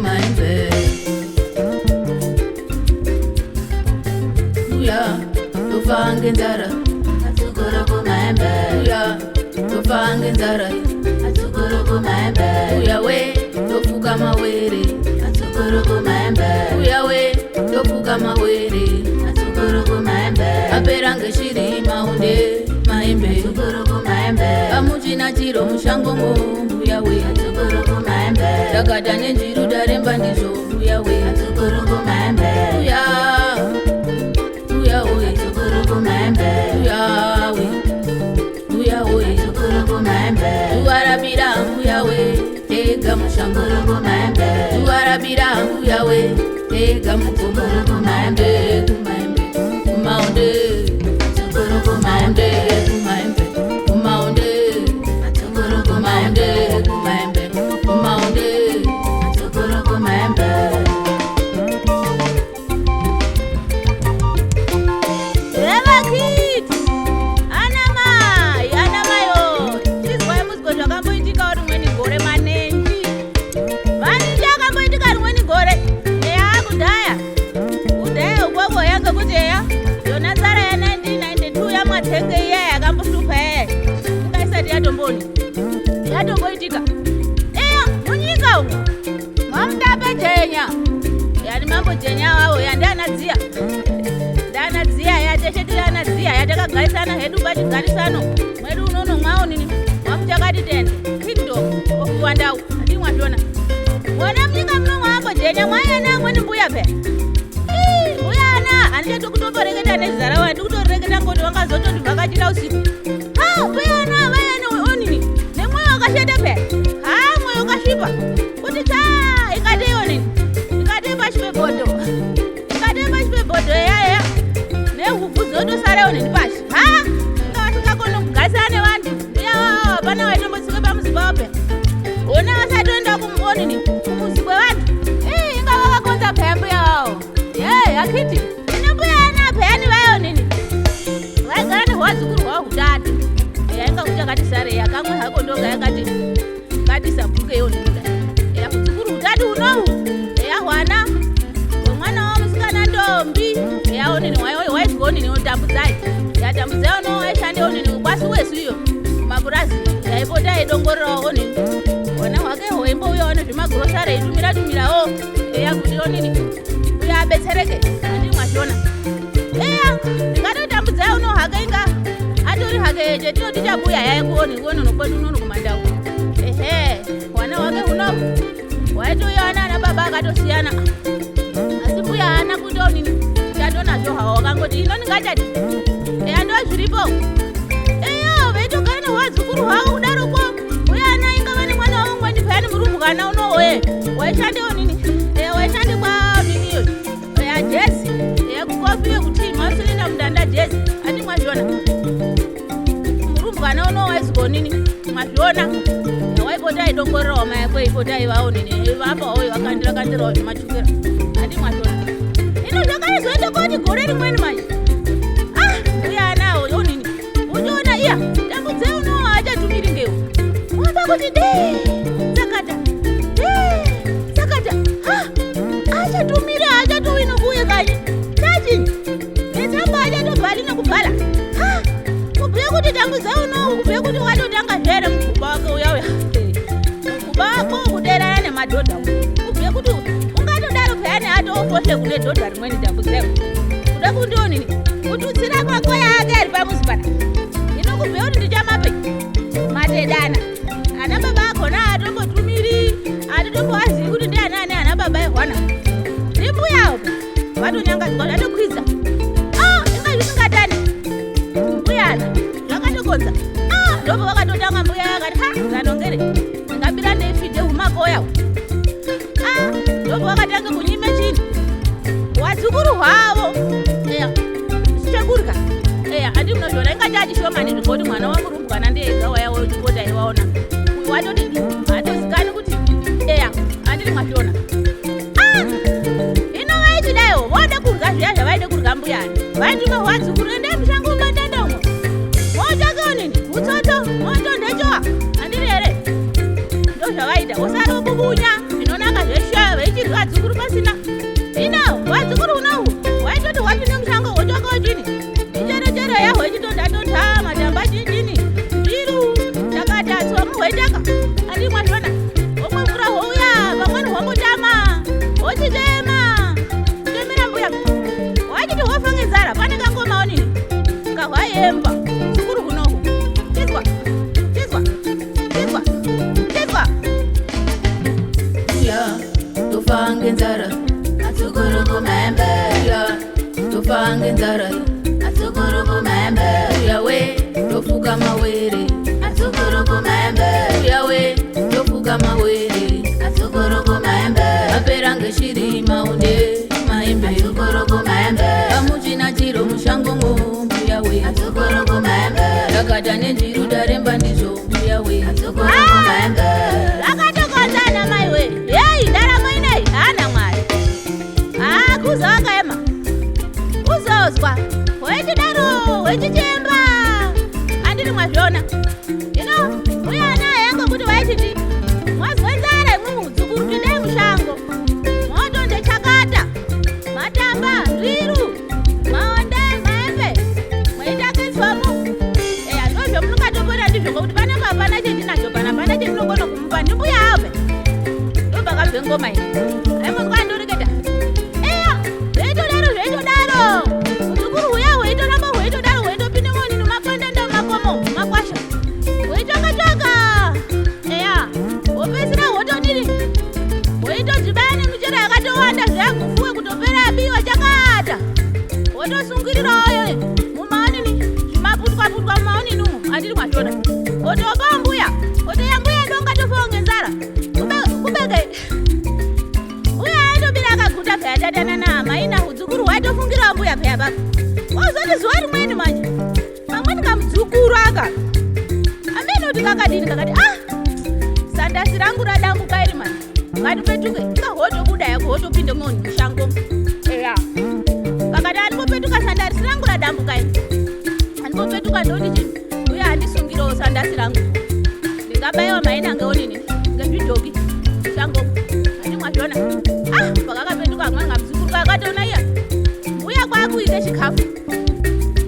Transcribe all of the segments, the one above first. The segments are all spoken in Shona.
kumaembe. Uya, tofa ngenzara. Atukuru kumaembe. Uya, tofa ngenzara. Atukuru kumaembe. Uya we, tofuka mawere. Atukuru kumaembe. Uya we, tofuka mawere. Atukuru kumaembe. Apera ngeshiri maunde maembe. Atukuru kumaembe. Amuchina chiro mushangomo mbuya we. Atukuru kumaembe. Takata nenjiru daremba ndizvo mbuya we. Atukuru kumaembe. Uya, uya we, Atukuru kumaembe. uya we, uya we. Atukuru kumaembe. Zuva mbuya we, tega mushango. Atukuru kumaembe. Zuva rabira mbuya we, tega mugomo. Atukuru kumaembe. Kumaembe, kumaonde, Atukuru kumaembe, kumaembe. kumaembe, kumaonde, Atukuru kumaembe, kumaembe. kumaembe, kumaonde. Atukuru kumaembe. Evakiti ana mai, ana maiyo, chizwai muzwe zvakamboitikawo rimweni gore manenji. Manenji akamboitika rimweni gore eya kudhaya, kudhaya ukoko ya ngekuti eya yona nzara ya 1992 yamwatsenge iya yakambohlupa eya inga isati yatomboni yatomboitika eya munyika umu mwamutape jenya yani mambo jenya wawo yandianadziya ndanadziya ya teshe tiri anadziya yatakagarisana hedu pachigarisano mwedu unono mwaonini mwamuchakati tende kingdom of wandau andimwazvona mona munyika muno mwaambo jenya mwaiana amweni mbuya pe Ii, mbuya ana handichati kutomboreketa nezita ravo handikutoreketa ngoti wangazotondivhakachira usiku. Ha, mbuya ana vayani onini nemwoyo wakashata pe. Ha, mwoyo wakasvipa kuti cha ikatei onini ikatei pashi pebhodho, ikatei pashi pebhodho eya eya nehupfu dzotosara onini pashi. Ha, inga vasingakoni kugarisana nevantu mbuya vavo hapana waitombotsike pamuzi pavo pe ona vasatoenda onini kumuzi kwevantu. Ii, inga vakakonza peya mbuya vavo ye akiti ine mbuya ana peyani vayonini vaigara nehwazukuru hwavo hutatu. Eya inga kuti yakati sarei akamwe hako ndoga yakati kati sabhuke yonini eya hudzukuru hutatu hunohu eya hwana hwemwana wavo musikana ndombi eya onini waizwa onini otambudzai yatambudzai ono waishande onini kwasi wesu iyo kumapurazi yaipota yeidongorerawo onini hwana hwake hweimbouyawo nezvimagirosari eitumira tumirawo eya kuti onini uya abetsereke andimwazvona eya ndingatotambudzai uno hake inga atori hake chetinoti chabuya yai kuoni kuonono kwedu unono kumandau ehe hwana hwake huno hwaitouyawo nana baba akatosiyana asi mbuya haana kuti onini chandonazvo hawa wakangoti ino ndingachati eya ndo zviripo eya veitogara nehwazukuru hwavo kudarokwo mbuya ana inga vane mwana wavo umweni peyani murumbwana unowoye waishande onini eya waishande kwaonini iyo eya jezi eya kukofi yekuti mwasilina mundanda jezi andi mwazviona murumbwana uno waizwa onini mwazviona waipota aidongorerawo mai ako eipota aivaonini eivapawo vakandira kandirawo zvimachukera andi mwazviona. Ino zvakaizoita koti gore rimweni manje ah mbuya anawo onini uchiona iya tambudzei unowo achatumiri ngewo wamba kuti de sakata de sakata ha achatumiri achatowi nokuuye kanyi chachinyi netsamba achatobhali nokubhala. Ha, kubhuye kuti tambudzei unowu kubhuye kuti watotanga zvere mukuba wake uya uya mukuba wako kuderana nemadhodha kubhuye kuti ungatodaro peyani atofoshe kune dhodha rimweni tambudzeko kuda kundionini kututsira makoya ake ari pamuzi pana ino kubhuye kuti ndichamape matedana ana baba akona atombotumiri atitomboazivi kuti ndianani ana baba ehwana ndimbuyawo vatonyangadzwa zvatokwidza. Ah, inga zvisingatani mbuyana zvakatokonza. Ah, ndopo vakatotanga mbuya yakati ha zanongere ndingabira ndeifidhe humakoyawo. Ah, ndopo vakatanga kunyime chini wadzukuru hwavo eya chekurya eya andi munozviona inga chachishomani zvingoti mwana wamurumbwana ndeyega waya wochipota iwaona uyu watoti hatozikani kuti eya andiri mwazviona. Ah, hino vaichidaiwo voda kurya zviya zvavaida kurya mbuyani vaitume hwadzukuru endai mushango mumatanda umo motsvake onini utsotso motondechowa andiri here ndozvavaita usara wobubunya zvinonaka zveshe veichirya. Vadzukuru pasina. Hino vadzukuru unohu waitoti hwapinde mushango hwotsvaka wachini micherechero yahwo ichitontha-tontha matamba chinjini mbiru chakati atsiwamu hweitaka andii mwazvona homwe mvura houya pamweni hwombotama hochichema kuchemera mbuya wachiti hwofa ngenzara pane kangoma onini kahwayemba zukuru hunohu chizwa chizwa chizwa chizwa. Ya, tofa ngenzara. Atukuruku maembe. Ya, tofa ngenzara. Atukuruku maembe. Uya we, tofuka mawere. Atukuruku maembe. Uya we, tofuka mawere. Atukuruku maembe. Apera ngeshiri maunde maembe. Atukuruku maembe. Amuchina chiro mushangomo mbuya we. Atukuruku maembe. Takata nenjiru taremba ndizvo mbuya we. Atukuruku maembe. Zvakatokonza ana mai we. Yei ndaramo inei haana Mwari. Haa kuza wakaema kuzozwa hwechidaro hwechichemba andiri mwazviona. Hino uye ana aya ngokuti vaichiti mwazwe nzara imwimwi udzukuru pindai mushango motonde chakata matamba ndwiru maonde maembe mweitakiswamu. Eya, ndozvo munongatopona ndizvo ngokuti panapa hapana chendinacho pana hapana chendinokona kumupa ndimbuya ave. Ndopakabve ngoma iyi aimuzwa ndoreketa. Eya, zveitodaro zveitodaro udzukuru huya hweitoramba hweitodaro hweitopinda monini mapandanda makomo makwasha hweitsvaka-tsvaka. Eya, hwopedzisira hwotodini hweitodzibaya nemichero yakatowanda zvayagufuwe kutopera yabiwa chakata wotosungirirawo mumaonini zvimaputwa-putwa mumaonini umu andiri mwazvona wotopa mbuya wotoya mbuya ndongatofawo ngenzara. Kubeke mbuya aitobira akaguta peya tatanana maina udzukuru hwaitofungirawo mbuya peya baba. Wazoti zuva rimweni manje pamweni kamudzukuru aka amene kuti kakadini kakati ah sandasi rangu radambuka iri manje ngatipetuke kahotobuda yako hotopinde moni mushango. Eya, kakati andimbopetuka sandasi rangu radambuka iri andimbopetuka ndoti chini uye andisungirewo sandasi rangu ndingabayiwa maina ngeonini ngezvidhoki mushango andimwazvona. Ah, pakakapetuka amweni kamudzukuru kakatoona iya mbuya kwakuite chikafu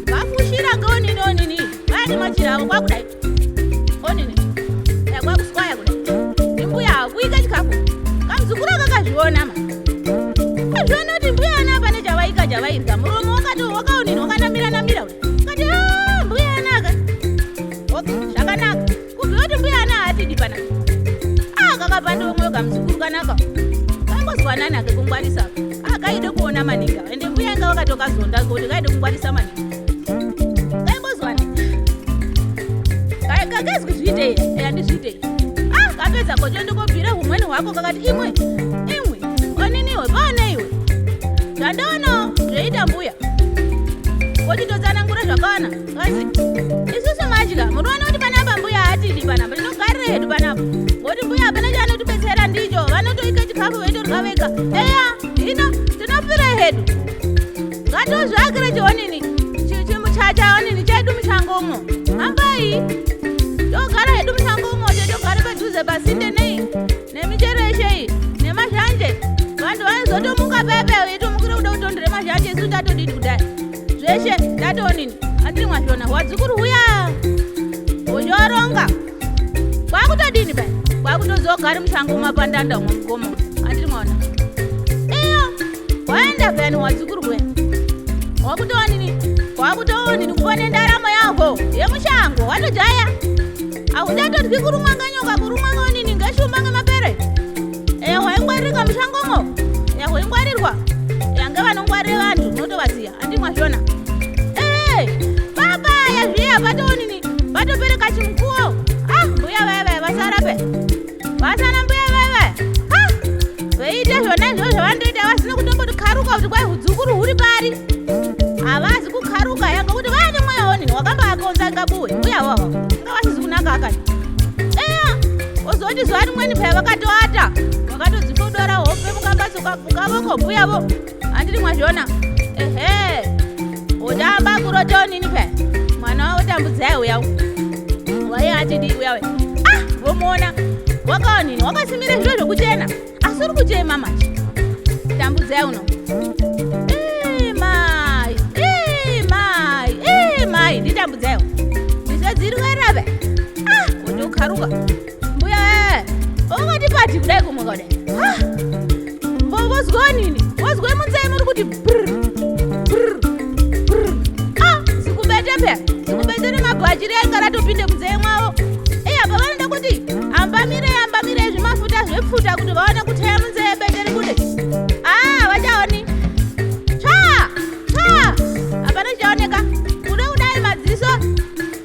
vafushira ngeonini onini vayani machira avo kwakudai onini kwakuswaya kudai ndimbuya kuika chikafu kamuzukuru aka kazviona ma azviona kuti mbuya ana pane chavaika chavairya muromo wakati wakaonini wakanamira namira kati "Ah, mbuya anaka zvakanaka kubva kuti mbuya ana haatidi pana." Ah, kakapanda mwoyo kamuzukuru kanaka kaimbozwanana kekungwarisa ah kaide kuona maningi ende mbuya inga wakatokazonda kuti kaide kungwarisa maningi kaimbozwana kakezwi zviitei eya ndizviitei. Ah, kapedza kocho ndikobvira humweni hwako kakati imwe imwe oniniwe paone iwe zvandaonawo zvoita mbuya kochitotsanangura zvakawana kazi isusu madya munoona kuti panapa mbuya hatidi panapa tinogarira hedu panapa ngoti mbuya hapana chaanotibetsera ndicho vanotoika chikafu veitorya vega. Eya, hino tinofira hedu ngatozvakire chionini chimuchacha onini chedu mushangomo hambai togara hedu mushangomo totogara padhuze pasinde nei nemichero yeshe iyi nemazhanje vantu vanozotomuka pepe veitomukira kuda kutondere mazhanje isu tatodini kudai zveshe tatonini andiri mwazvona wadzukuru huya uchoronga kwakutodini pe kwakutozogara mushango mapandanda umwe mugomo andiri mwaona. Iyo waenda peyani wadzukuru huya wakutoonini wakutoonini kupone ndaramo yako yemushango watojaya hauchatotyi kurumwa ngenyoka kurumwa ngeonini ngeshumba ngemapere. Eya, waingwaririka mushangomo eya waingwarirwa eya ngevanongwarire vantu unotovaziya andi mwazvona. Ee baba yazviya patoonini patopereka chimukuwo. Ah, mbuya vaya vaya vasara pe vasana mbuya vaya vaya ah veiita zvona izvozvo vandoita vasina kutomboti kharuka kuti kwai udzukuru huri pari havazi kukharuka ya ngokuti vane mweya onini wakambakonza ngabuwe mbuya wavo nga vasizi kunaka akati. Eya, ozoti zuva rimweni peya vakatoata vakatodzifodora hope mukambatso kavoko mbuyavo handiri mwazviona. Ehe, otamba kurota onini peya mwana wavo tambudzai uya waiye atidi uya we ah vomuona wakaonini wakasimire zviro zvokuchena asi uri kuchema manje. kudai uno. Ii mai, ii mai, ii mai, nditambudzaiwo. Misodzi iri kuerera pe. Ah, wotokharuka. Mbuya eh, ungati pati kudai kumuka kudai. Ah, vozwa nini? Vozwa munzee muri kuti brr, brr, brr. Ah, zikubete pe. Zikubete nemabhachi riya ratopinde munzee mwavo. Iya, pavanoda kuti ambamire ambamire zvimafuta zvepfuta kuti vaone kuteya munzee bete ribude. Ah, vachaoni. Tsva! Tsva! Hapana chichaoneka. Kuda kudai madziso.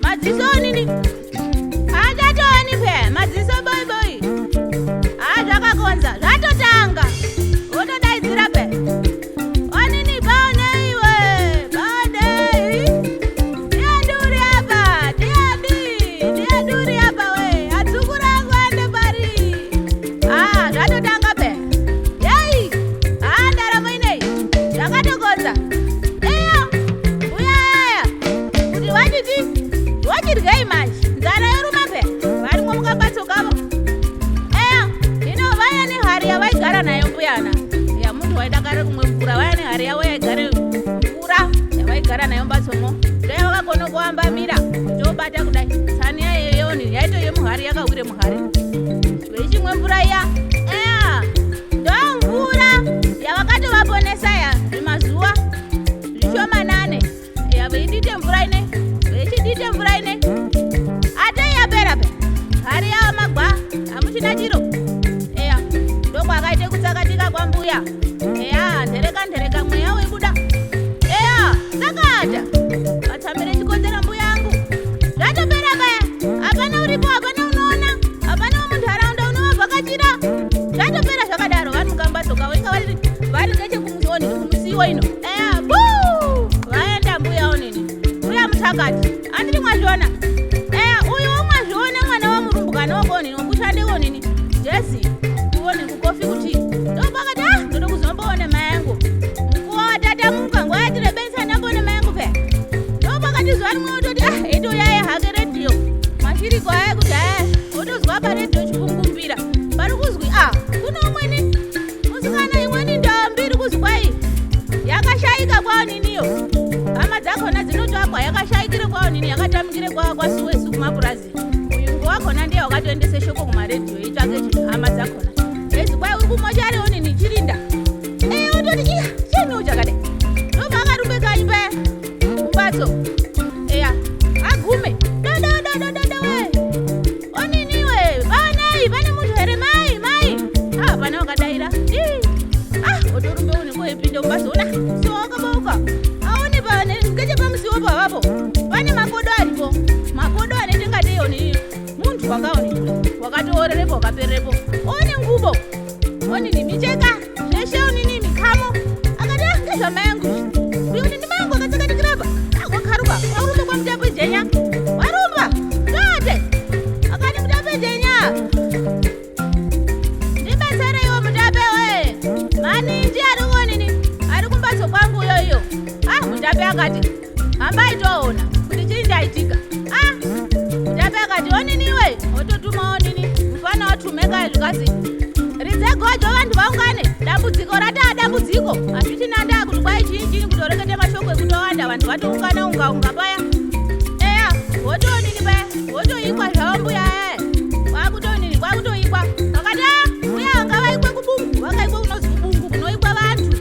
Madziso onini. Haachatooni pe. Madziso boi boi. Ah, zvakakonza. Zvatotanga. Wotodaidzira pe. Onini paonei we. Paonei. Ndiaduri apa. Ndiadi. Ndiaduri apa we. Adzukuru angu aende pari. Ah, zvatotanga pe. Yei. Ah, ndaramo ineyi. Zvakatokonza. Iyo. Uya aya. Kuti vachiti vochidyei manje. Nzara yoruma pe. Varimwo mukambatso kavo. Eya, hino vaya nehari yavaigara nayo mbuyana. Ya muntu waidakarira kumwe mvura, vaya nehari yavo yaigare mvura yavaigara nayo mbatsomo. Ndoyavakakona kuambamira tobata kudai. Tsani yaiyoni yaitove muhari yakawire muhari. Veichimwe mvura iya. Eya, ndomvura yavakatovaponesa ya zvimazuva zvishomanane. Eya, veidite mvura ine, vechidite mvura ine. Atei yapera pe. Hari yava magwa, hamuchina chiro. Eya, ndokwakaite kutsakatika kwambuya. Eya, nhereka nhereka mweya weibuda. Eya, tsakata. Vatsamire chikonzera mbuya yangu. Zvatopera paya. Hapana uripo, hapana unoona, hapana wemuntaraunda unovavhakachira. Zvatopera zvakadaro, vari mukambatso kavo inga vari vari ngechekumusiwo kumusiwo ino. Eya, buu! Vaenda mbuya onini. Mbuya mutakati. Andiri mwazviona. Eya, uyu wamwazviona mwana wamurumbwana wako onini, wokushande onini. Jesi, kuone kukofi kuti. Ndopakati ah, ndoda kuzomboona mai angu. Mukuwo watatamuka, nguva yatirebesa ndamboona mai angu peya. Ndopakati zuva rimwe wototi ah, itoyaya hake redhiyo. Mashiriko aya kudhaya, wotozwa paredhiyo chikungumbira. Pari kuzwi ah, kune umweni musikana imweni ndombi iri kuzwi kwai yakashaika kwaoniniyo. Hama dzakhona dzinotsvakwa yakashaikire kwaonini yakatamikire kwasuwesu kumapurazi. Muyungu wakhona ndiye wakatoendese shoko kumaredhiyo eitsvake hama dzakhona. Ezi kwai uri kumochari onini chirinda. Eh, wototi iya, chiiniwo chakadai. Ndobva akarumbe kanyi paya mumbatso. Eya, agume. Dodododododo we. Onini we, paonei, pane muntu here mai, mai. Ah, pana wakadaira. Ii. Ah, otorumbe uni koipinde mumbatso una. Musiwo wakabauka. Aone pane ngechepamusiwo pavapo. Pane makodo aripo. Makodo anoite ngatei onini muntu wakaoni wakatoorerepo wakapererepo. One ngubo. Onini micheka. Zveshe onini mikamo. Akati ah, ngezvamai angu izvi. Uyu onini mai angu akatsakatikira apa. Ah, wakharuka. Warumba kwamutape jenya. Warumba. Tote. Akati mutape jenya. Ndibetsereiwo mutape we. Maninji ari kuonini ari kumbatso kwangu iyoiyo. Ah, mutape akati hambai toona kuti chii chaitika. Ah, mutape akati onini iwe wototuma onini mufana watumeka zvikazi ridze gojo vantu vaungane dambudziko rataa dambudziko hazvichina ndaa kuti kwai chii chii kutorekete mashoko ekutowanda vantu vatoungana unga unga paya. Eya, wotoonini paya wotoikwa zvavo mbuya ee kwakutonini kwakutoikwa vakati ah mbuya ngavaikwe kubungu vakaikwe kunozi kubungu kunoikwa vantu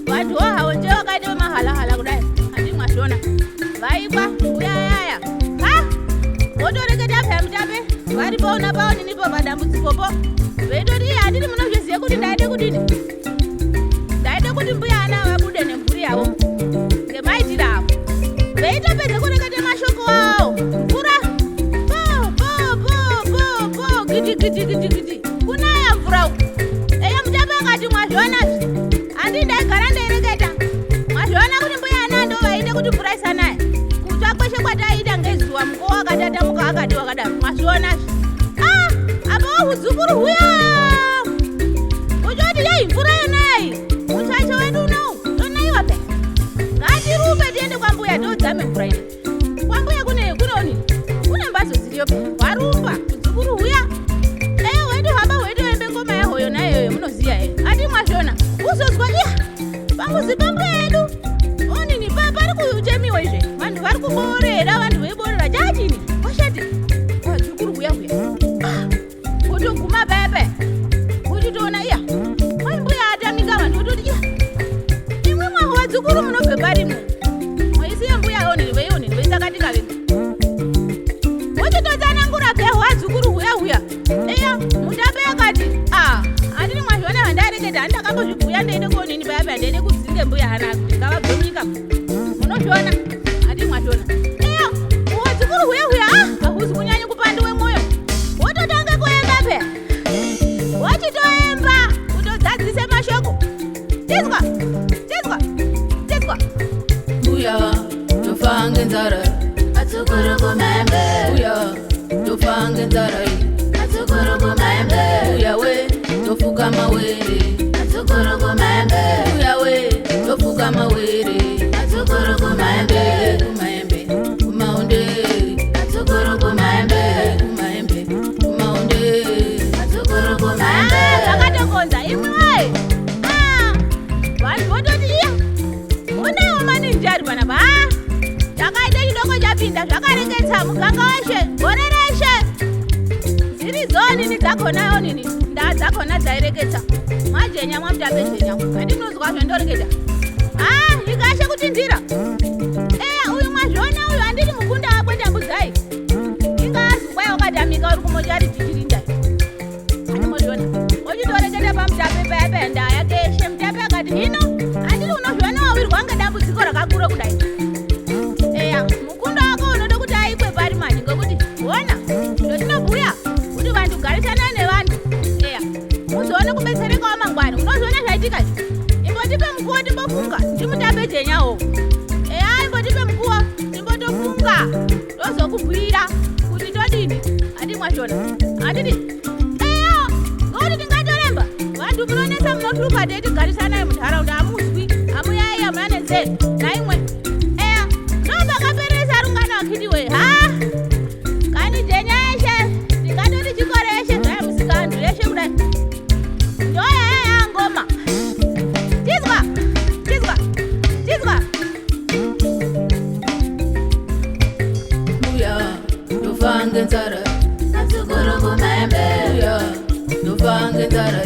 vantu wohawo nje vakaite vemahalahala kudai handi mwazviona vaikwa mbuya yaya ha wotoreketa paya mutape varipoona paoninipo padambudzikopo veitoti iye handiti munozviziva kuti ndaide kudini ndaide kuti mbuya ana vabude nemhuri yavo ngemaitiro avo veitopedza kureketa mashoko awo mvura po po po po po giti giti giti giti kunaya mvura uku. Eya mutape akati mwazvionazve handi ndaigara ndeireketa mwazviona kuti mbuya ana ndo vaide kuti mvura isanaya kutsva kweshe kwataiita ngezuva mukuwo wakatatamuka akati wakadaro mwazvionazve ah apa huzukuru huya uchoti yei mvura yonaya muchacho wedu unou tonaiwa pe ngatirumbe tiende kwambuya todzame mvura ino kwambuya kune kunoni kune mbatso dziriyo pe warumba udzukuru huya eya hwedu hamba hwedu embe ngoma yahoyo nayoyo munoziya here ati mwazviona uzozwa iya Zvandinotoreketa handi ndakambozvibhuya ndeide kuonini paya paya ndeide kudzinge mbuya hana kuti ngavabve munyika. Munozviona handi mwazviona. Eya uwadzukuru huya huya ah hahuzi kunyanya kupandiwe mwoyo. Wototanga kuemba peya. Wachitoemba kutodzadzise mashoko. Tizwa tizwa tizwa. Mbuya tofa ngenzara. Atsukuru kumaembe. Mbuya tofa ngenzara. Atsukuru kumaembe. Mbuya we tofuka mawere. Atsukuru kumaembe. Mbuya we tofuka mawere. Atsukuru kumaembe. Kumaembe kumaonde. Atsukuru kumaembe. Kumaembe kumaonde. Atsukuru kumaembe. Zvakatokonza imwe wai. Ah, vanhu vototi iya unewo maninji ari panapa. Ah, chakaita chidoko chapinda zvakareketsa muganga weshe gore reshe. Dziridzo nini dzakona nini ndaa dzakona dzaireketsa mwajenya mwamutape jenya handinozwa zvendoreketa. Ah, nyika yashe kutindira. Eya uyu mwazviona uyu handiti mukunda wakwe Tambudzai. Inga azwi kwai wakatamika uri kumochari tichirinda. Andimozviona ochitoreketa pamutape paya paya ndaa yake yeshe. Mutape akati hino handiti unozviona wawirwa ngedambudziko rakakura kudai. Eya mukunda wako unoda kuti aikwe pari manje ngekuti ona zvotinobhuya kuti vantu garisana nevantu. Eya muzoone kubetserekawo mangwani. Unozviona zvaitika izvi. Imbotipe mukuwo timbofunga ndimutape jenyawo. Eya imbotipe mukuwo timbotofunga tozokubhuira kuti todini. Handi mwazvona handiti. Eya ngokuti tingatoremba vantu munonetsa munohlupa teiti garisanai munharaunda amuzwi amuyaiya muna nenzee naimwe. Eya ndopakaperesa rungano akiti we. Ha kani jenya yeshe tingatoti chikoro yeshe zvaya musika antu yeshe kudai. Ndoyaya ngoma. Tizwa tizwa tizwa. Mbuya tofa ngenzara. Atsukuru kumaembe. Mbuya tofa ngenzara.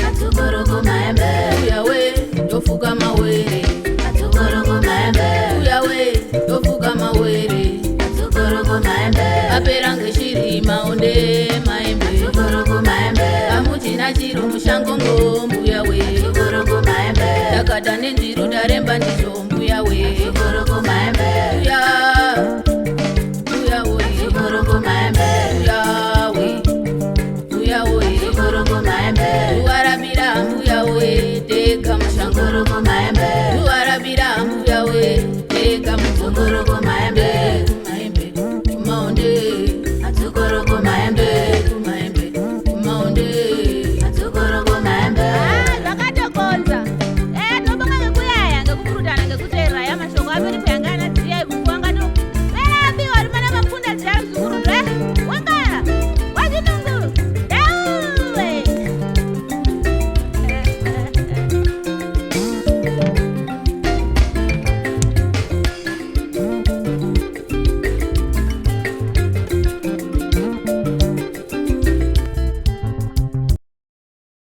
Atsukuru kumaembe. Mbuya we tofuka mawere. Atsukuru kumaembe. Mbuya we tofuka mawere. Atsukuru kumaembe. Apera ngeshiri maonde maembe. Atsukuru kumaembe. Amuchina chiro mushango ngombuya.